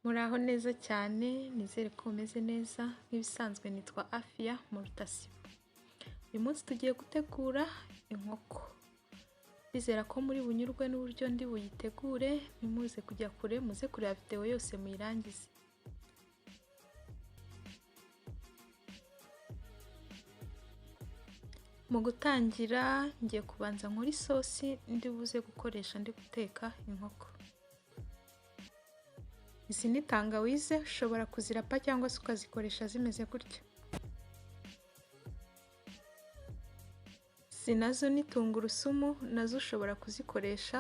Muraho neza cyane, nizere ko mumeze neza, nk'ibisanzwe nitwa Afia Murutasibo. Uyu munsi tugiye gutegura inkoko. Ndizera ko muri bunyurwe n'uburyo ndi buyitegure, ntimuze kujya kure, muze kureba video yose muyirangize. Mu gutangira ngiye kubanza nkora isosi ndi buze gukoresha ndi guteka inkoko. Izi ni tangawize, ushobora kuzirapa cyangwa se ukazikoresha zimeze gutya. Izi nazo ni tungurusumu, nazo ushobora kuzikoresha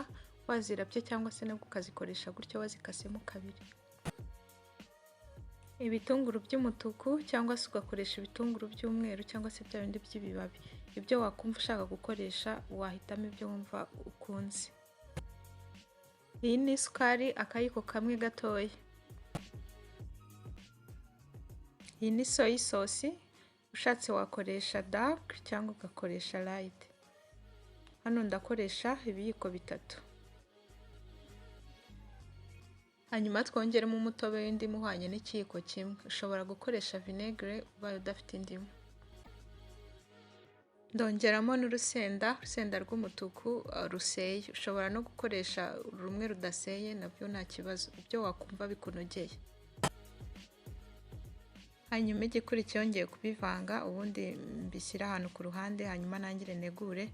wazirapye cyangwa se nabwo ukazikoresha gutya wazikasemo kabiri. Ibitunguru by'umutuku cyangwa se ugakoresha ibitunguru by'umweru cyangwa se bya bindi by'ibibabi. Ibyo wakumva ushaka gukoresha wahitamo ibyo wumva ukunze. Iyi ni isukari akayiko kamwe gatoya. Iyi ni soya isosi, ushatse wakoresha dark cyangwa ugakoresha light. Hano ndakoresha ibiyiko bitatu. Hanyuma twongeremo umutobe w'indimu uhwanye n'ikiyiko kimwe. Ushobora gukoresha vinegere ubaye udafite indimu. Ndongeramo n'urusenda, urusenda rw'umutuku ruseye. Ushobora no gukoresha rumwe rudaseye nabyo nta kibazo, ibyo wakumva bikunogeye. Hanyuma igikurikiyeho ngiye kubivanga, ubundi mbishyire ahantu ku ruhande, hanyuma nangire ntegure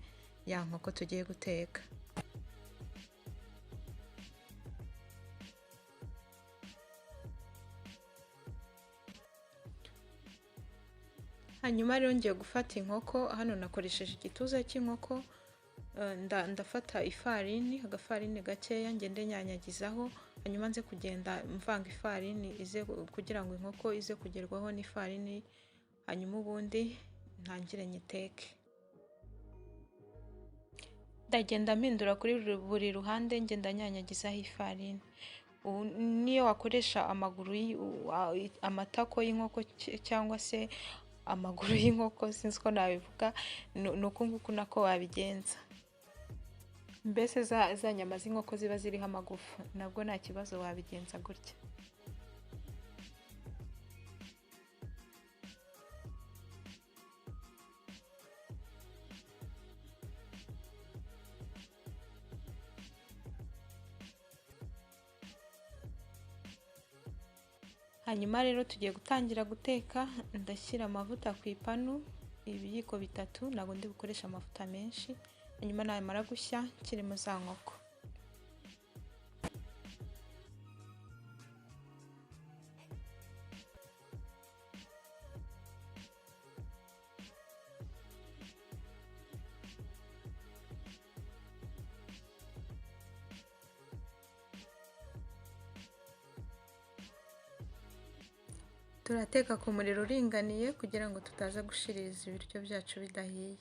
ya nkoko tugiye guteka. Hanyuma rero ngiye gufata inkoko, hano nakoresheje igituza cy'inkoko, ndafata ifarini, agafarini gakeya ngende nyanyagizaho, hanyuma nze kugenda mvanga ifarini ize kugira ngo inkoko ize kugerwaho n'ifarini, hanyuma ubundi ntangire nyiteke. Ndagenda mpindura kuri buri ruhande ngenda nyanyagizaho ifarini. Niyo wakoresha amaguru, amatako y'inkoko cyangwa se amaguru y'inkoko, sinzi uko nabivuga, ni uku nguku nako wabigenza. Mbese za nyama z'inkoko ziba ziriho amagufa, nabwo nta kibazo wabigenza gutya. Hanyuma rero tugiye gutangira guteka, ndashyira amavuta ku ipanu ibiyiko bitatu, ntabwo ndi bukoresha amavuta menshi, hanyuma namara gushya nshyiremo za nkoko. Turateka ku muriro uringaniye kugira ngo tutaza gushiririza ibiryo byacu bidahiye.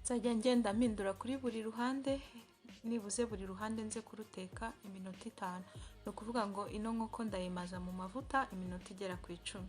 Nzajya ngenda mpindura kuri buri ruhande, nibuze buri ruhande nze kuruteka iminota 5. Ni ukuvuga ngo ino nkoko ndayimaza mu mavuta iminota igera ku 10.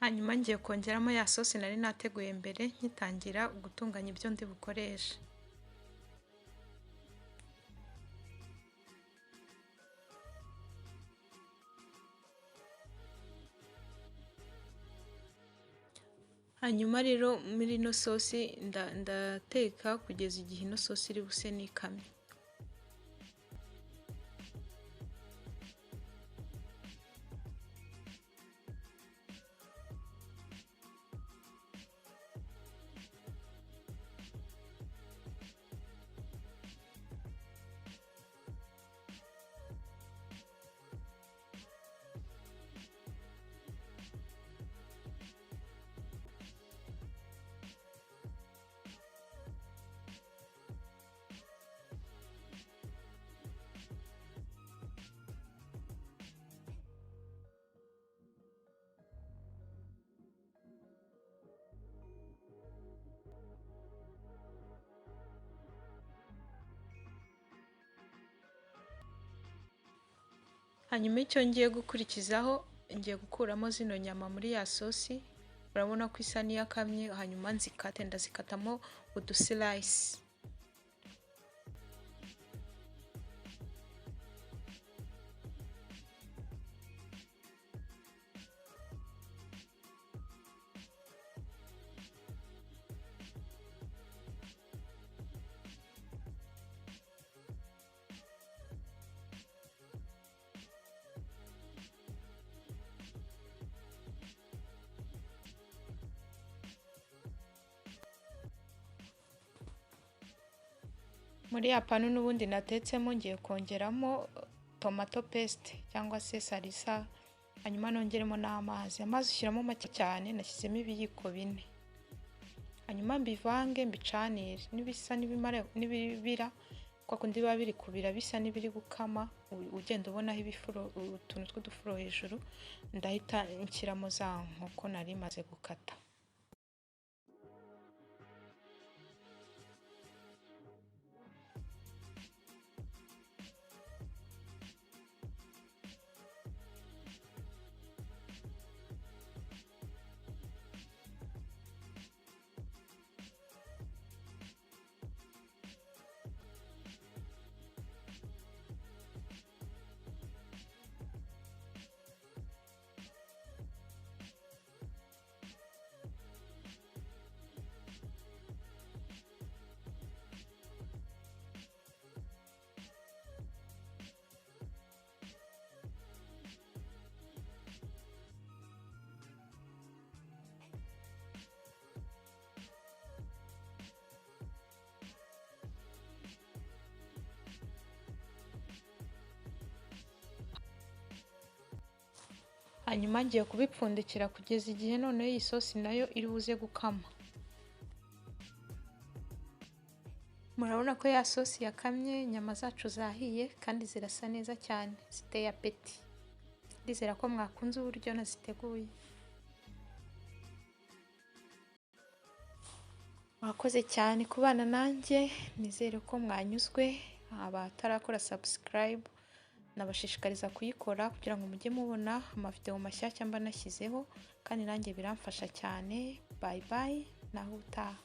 Hanyuma ngiye kongeramo ya sosi nari nateguye mbere nkitangira gutunganya ibyo ndi bukoreshe. Hanyuma rero muri ino sosi ndateka kugeza igihe ino sosi iri buse n'ikamye. Hanyuma icyo ngiye gukurikizaho, ngiye gukuramo zino nyama muri ya sosi, urabona ko isa n'iyakamye, hanyuma nzikate, ndazikatamo udusilayisi. Muri ya panu n'ubundi natetsemo ngiye kongeramo tomato paste cyangwa se salisa, hanyuma nongeremo n'amazi. Amazi ushyiramo make cyane, nashyizemo ibiyiko 4. Hanyuma mbivange mbicanire, nibisa n'ibibira kwa kundi biba biri kubira bisa n'ibiri gukama, ugenda ubonaho ibifuro, utuntu tw'udufuro hejuru, ndahita nshyiramo za nkoko nari maze gukata. Hanyuma ngiye kubipfundikira kugeza igihe noneho iyi sosi nayo iri buze gukama. Murabona ko ya sosi yakamye, inyama zacu zahiye kandi zirasa neza cyane, ziteye apeti. Ndizera ko mwakunze uburyo naziteguye. Mwakoze cyane kubana nanjye, nizere ko mwanyuzwe. Abatarakora subscribe nabashishikariza kuyikora kugira ngo mujye mubona amavideo mashyashya mba nashyizeho, kandi nanjye biramfasha cyane. Bye bye, naho utaha.